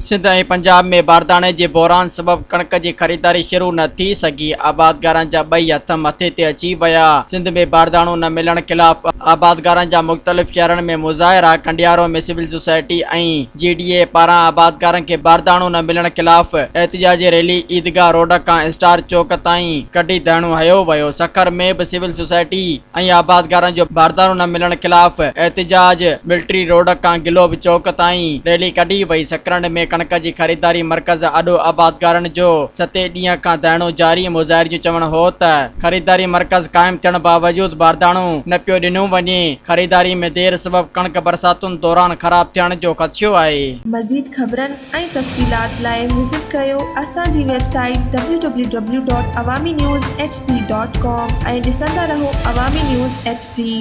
سنڌ ۽ پنجاب ۾ بارداڻي جي بحران سبب ڪڻڪ جي خريداري شروع نه ٿي سگهي، آبادگارن جا ٻئي هٿ مٿي تي اچي ويا، سنڌ ۾ بارداڻو نه ملڻ خلاف آبادگارن جا مختلف شهرن ۾ مظاهرا، Kandiaro ۾ civil society ۽ G D A پاران آبادگارن کي بارداڻو نه ملڻ خلاف احتجاجي ريلي عيدگاهه روڊ کان اسٽار چوڪ تائين ڪڍي ڌرڻو هنيو ويو، سکر ۾ به سول سوسائٽي ۽ آبادگارن جو بارداڻو نه ملڻ خلاف احتجاج، ملٽري روڊ کان گلوب چوڪ تائين ريلي ڪڍي وئي، سڪرنڊ ۾ ڪڻڪ جي خريداري مرڪز آڏو آبادگارن جو ستين ڏينهن کان ڌرڻو جاري، مظاهرين جو چوڻ هو ته خريداري مرڪز قائم ٿيڻ باوجود بارداڻو نه پيو ڏنو وڃي، خريداري ۾ دير سبب ڪڻڪ برساتن دوران خراب ٿيڻ جو خدشو آهي. مزيد خبرن ۽ تفصيلات لاء وزٽ ڪريو اسان جي website W W W dot Awami news H D dot com ۽ ڏسندا رهو عوامي نيوز ايڇ ڊي.